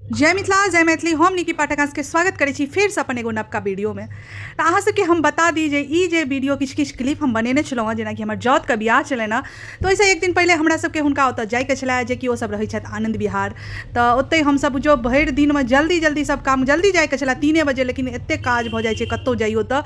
जय मिथिला जय मैथिली। हम निकी पाठक अहाँ सबके स्वागत करै छी फेरसँ अपन एगो नवका वीडियोमे। तऽ अहाँ सबके हम बता दी जे ई जे वीडियो किछु किछु क्लिप हम बनेने छलहुँ हँ, जेनाकि हमर जौतके बियाह छलनि हँ, तऽ ओहिसँ एक दिन पहिले हमरा सबके हुनका ओतऽ जाइके छलै, जेकि ओसब रहै छथि आनन्द विहार। तऽ ओतहि हमसब बुझियौ भरि दिनमे जल्दी जल्दी सब काम जल्दी जाइके छलै 3 बजे, लेकिन एतेक काज भऽ जाइ छै कतहु जइयौ तऽ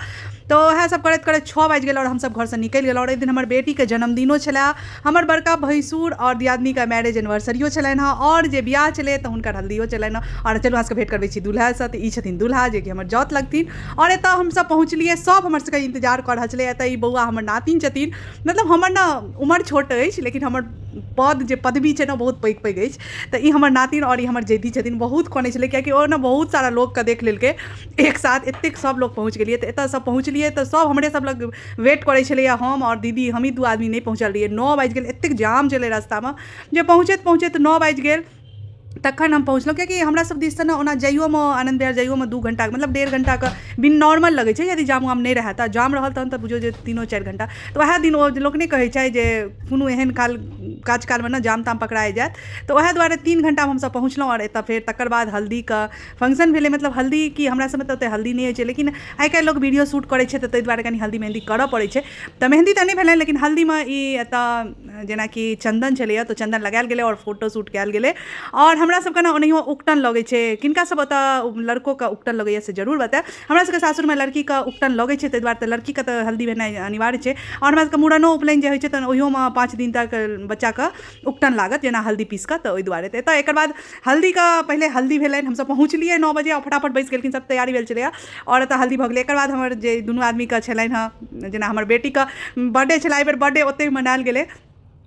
उएह सब करैत करैत 6 बाजि गेल आओर हमसब घरसँ निकलि गेलहुँ। आओर एक दिन हमर बेटीके जन्मदिनो छलै, हमर बड़का भैंसुर आओर दियादनीके मैरेज एनिवर्सरियो छलनि हँ, आओर जे बियाह छलै तऽ हुनकर हल्दियो छलनि हँ। आओर चलू अहाँ सबके भेँट करबै छी दूल्हासँ। तऽ ई छथिन दूल्हा जेकि हमर जौत लगथिन। आओर एतऽ हमसब पहुँचलियै, सब हमर सबके इन्तजार कऽ रहल छलै। एतऽ ई बौआ हमर नातिन छथिन, मतलब हमर ने उमर छोट अछि लेकिन हमर पद जे पदवी छै ने बहुत पैघ पैघ अछि। तऽ ई हमर नातिन आओर ई हमर जैधी छथिन। बहुत कनै छलै कियाकि ओ ने बहुत सारा लोकके देख लेलकै एक साथ, एतेक सब लोक पहुँच गेलियै। तऽ एतऽ सब पहुँचलियै तऽ सब हमरे सब लग वेट करै छलैए। हम आओर दीदी हमही 2 आदमी नहि पहुँचल रहियै। 9 बाजि गेल, एतेक जाम छलै रास्तामे जे पहुँचैत पहुँचैत 9 बाजि गेल तखन हम पहुँचलहुँ। कियाकि हमरा सब दिससँ ने ओना जाइयोमे आनन्द विहार जाइयोमे 2 घण्टा मतलब 1.5 घण्टाके बिन नॉर्मल लगै छै यदि जाम वाम नहि रहै तऽ। जाम रहल तहन तऽ बुझियौ जे 3-4 घण्टा। तऽ वएह दिन ओ लोक नहि कहै छै जे कोनो एहन काल काज कालमे ने जाम ताम पकड़ा जायत, तऽ वएह दुआरे 3 घण्टामे हमसब पहुँचलहुँ। आओर एतऽ फेर तकर बाद हल्दीके फंक्शन भेलै। मतलब हल्दी की हमरा सबमे तऽ ओते हल्दी नहि होइ छै, लेकिन आइ काल्हि लोक वीडियो शूट करै छै तऽ ताहि दुआरे कनि हल्दी मेहन्दी करऽ पड़ै छै। तऽ मेहन्दी तऽ नहि भेलै, लेकिन हल्दीमे ई एतऽ जेनाकि चन्दन छलैए तऽ चन्दन लगायल गेलै आओर फोटो शूट कयल गेलै। आओर हमरा सबके ने ओनाहियो उकटन लगै छै। किनका सब ओतऽ लड़कोके उकटन लगैए से जरूर बतायब। हमरा सबके सासुरमे लड़कीके उकटन लगै छै, ताहि दुआरे तऽ लड़कीके तऽ हल्दी भेनाइ अनिवार्य छै। आओर हमरा सबके मूड़नो उपनयन जे होइ छै तऽ ओहियोमे 5 दिन तक बच्चाके उकटन लागत, जेना हल्दी पीस कऽ, तऽ ओहि दुआरे। तऽ एतऽ एकर बाद हल्दीके पहिले हल्दी भेलनि। हमसब पहुँचलियै 9 बजे आओर फटाफट बैसि गेलखिन, सब तैयारी भेल छलैए आओर एतऽ हल्दी भऽ गेलै। एकर बाद हमर जे दुनू आदमीके छलनि हँ, जेना हमर बेटीके बर्थडे छलै, एहिबेर बर्थडे ओतहि मनायल गेलै।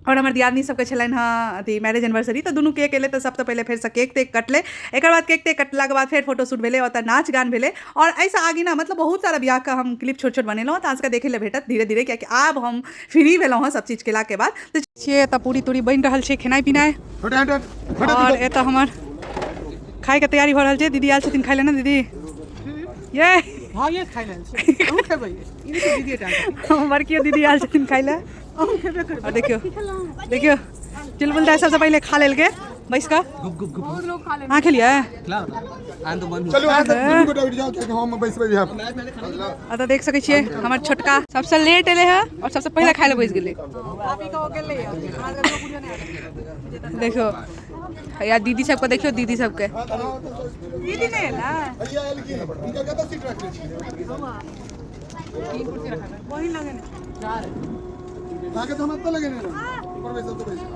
आओर हमर दियादनी सबके छलनि हँ अथी मैरेज एनिवर्सरी, तऽ दुनू केक एलै तऽ सबसँ पहिले फेरसँ केक तेक कटलै। एकर बाद केक तेक कटलाके बाद फेर फोटो शूट भेलै, ओतऽ नाच गान भेलै। आओर एहिसँ आगे ने मतलब बहुत सारा बियाहके हम क्लिप छोट छोट बनेलहुँ, तऽ अहाँ सबके देखै लए भेटत धीरे धीरे, कियाकि आब हम फ्री भेलहुँ हँ सब चीज केलाके बाद। तऽ छियै एतऽ पूरी तूरी बनि रहल छै, खेनाइ पिनाइ, आओर एतऽ हमर खायके तैयारी भऽ रहल छै। दीदी आयल छथिन खाय लए ने दीदी? ये बड़कियो दीदी आयल छथिन खाय लए। आओर देखियौ देखियौ चुलबुल दाइ सबसँ पहिले खा लेलकै बैस कऽ। अहाँ खेलियै? चलू अहाँ सब दुनू गोटा उठि जाउ, कियाकि हम बैसबै यहाँ। एतऽ देख सकै छियै हमर छोटका सबसँ लेट एलै हँ और सबसँ पहिले खाय लए बैस गेलै। देखियौ या दीदी सबके, देखियौ दीदी सबके। दीदी नहि एलै? भैया एलखिन, हुनका कतऽ सीट रखने छी? बहिन लगे ने। अहाँके तऽ हम एतऽ लगेने रहौं। ऊपर बैसल तऽ बैसल।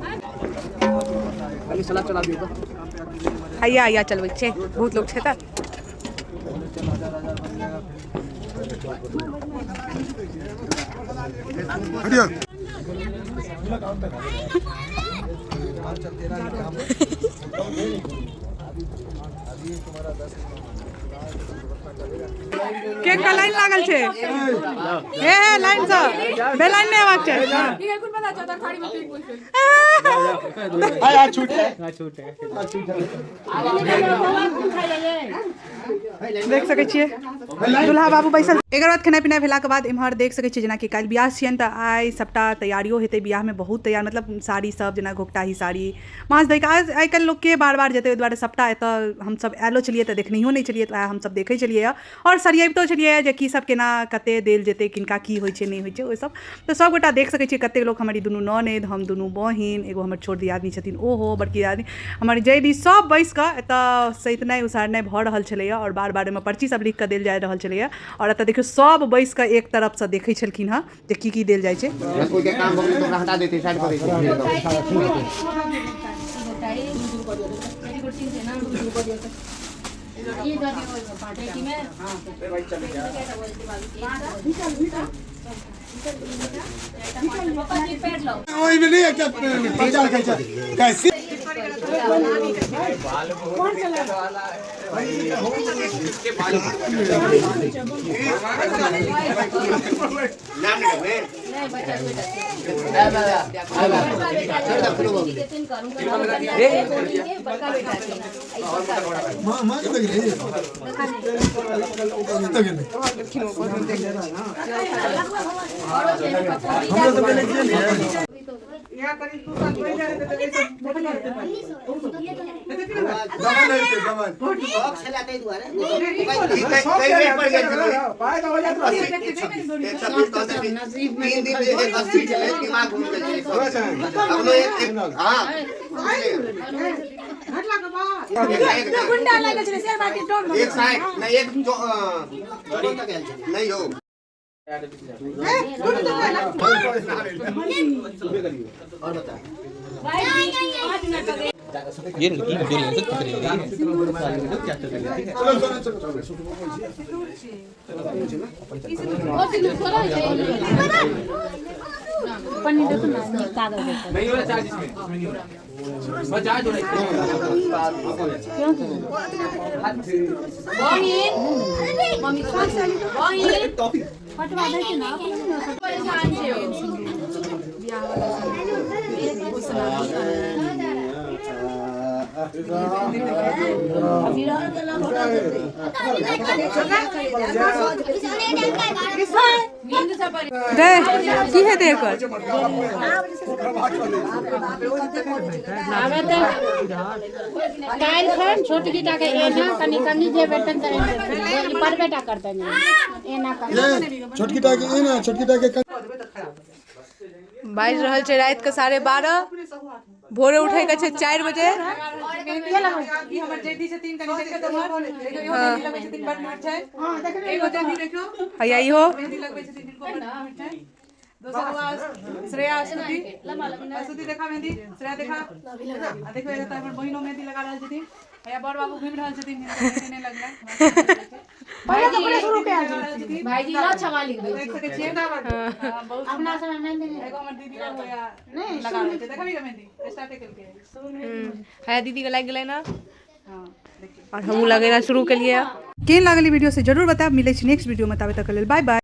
हैया हैया चलबै छै, बहुत लोक छै तऽ। हटियो। केक का लाइन लागल छै। हे हे लाइन से बेलाइन नहि हेबाक चाही। आय आ छूट है। देख सकै छियै दुल्हा बाबू बैसल। एकर बाद खेनाइ पिनाइ भेलाके बाद एम्हर देख सकै छियै जेनाकि काल्हि बियाह छियनि तऽ आइ सबटा तैयारियो हेतै बियाहमे, बहुत तैयार मतलब साड़ी सब, जेना घोघटाही साड़ी माछ दही के आइ काल्हि लोकके बार बार जेतै, ओहि दुआरे सबटा एतऽ हमसब आयलो छलियै तऽ देखनैहो नहि छलियै, तऽ वएह हमसब देखै छलियै आओर सरियबितो छलियै जे की सब केना कते देल जेतै, किनका की होइ छै नहि होइ छै, ओहि सब तऽ सबगोटा देख सकै छियै कते लोक। हमर ई दुनू ननैद, हम दुनू बहिन, एगो हमर छोट दियादनी छथिन ओहो, बड़की दियादनी हमर जैधी, सब बैस कऽ एतऽ सैतनाइ उसारनाइ भऽ रहल छलैया। आओर बार बार ओहिमे पर्ची सब लिख कऽ देल जा रहल छलैया। आओर एतऽ देखियौ सब बैस कऽ एक तरफसँ देखै छलखिन हँ जे की की देल जाइ छै। रसोई के काम भऽ गेलै तऽ ओकरा हटा देतै, साइड कऽ देतै। ओहिमे नहि एकटा पर्चा रखै छै कैसे। माँ माँ कतऽ गेलै? कतऽ गेलै? हमरा तऽ पहिले गेलियै। डबल हेतै डबल। कई बेर पड़ गेल छलै। 126 कहते 3 दिन जे 80 छलै, दिमाग घूम गेल छलै सब। अपनो एक एक, हाँ, गुंडा लागल छलै शेर बाटी टोन। 160 नहीं, एक नहीं हो। ये लड़की वीडियो लेने से पकड़ी गई है। चलो चलो चलो। नहीं हो रहा चार्ज इसमें, इसमें नहीं हो रहा, बस चार्ज हो रहा है। रे की हेतै एकर? काल्हि खन छोटकी टाके एना कनि कनि जे बेटन तरे पर बेटा करतनि एना कनि। ये छोटकी टाके एना, छोटकी टाके। बाजि रहल छै राति के 12:30, भोरे उठै के छै 4 बजे। ई हमर जैधी छथिन, कनि देखियौ तऽ हमर। देखियौ, इहो मेहंदी लगबै छथिन, बड़ नीक छै। एगो जैधी देखियौ। हैया इहो मेहंदी लगबै छथिन, हिनको बड़ नीक छै। दोसर हुआ श्रेया, स्तुति, स्तुति देखा मेहंदी, श्रेया देखा। आ देखियौ, एतऽ हमर बहिनो मेहंदी लगा रहल छथिन। हैया बड़ बाबू घुमि रहल छथिन, हिनकर मेहंदी नहि लगलै। भाईजी ल क्षमा लिख दै। देख सकै छियै, हाँ, बहुत अपना समय मेहंदी नहि। एगो हमर दीदी और होया लगा रहल छै। देखबही गे मेहंदी स्टार्ट केलकै। हैया दीदी के लागि गेलै ने। हाँ, देखियौ। और हमहूँ लगेना शुरू केलियै। केहन लागल ई वीडियो से जरूर बतायब। मिलै छै नेक्स्ट वीडियो में, ताबे तक लेल बाय बाय।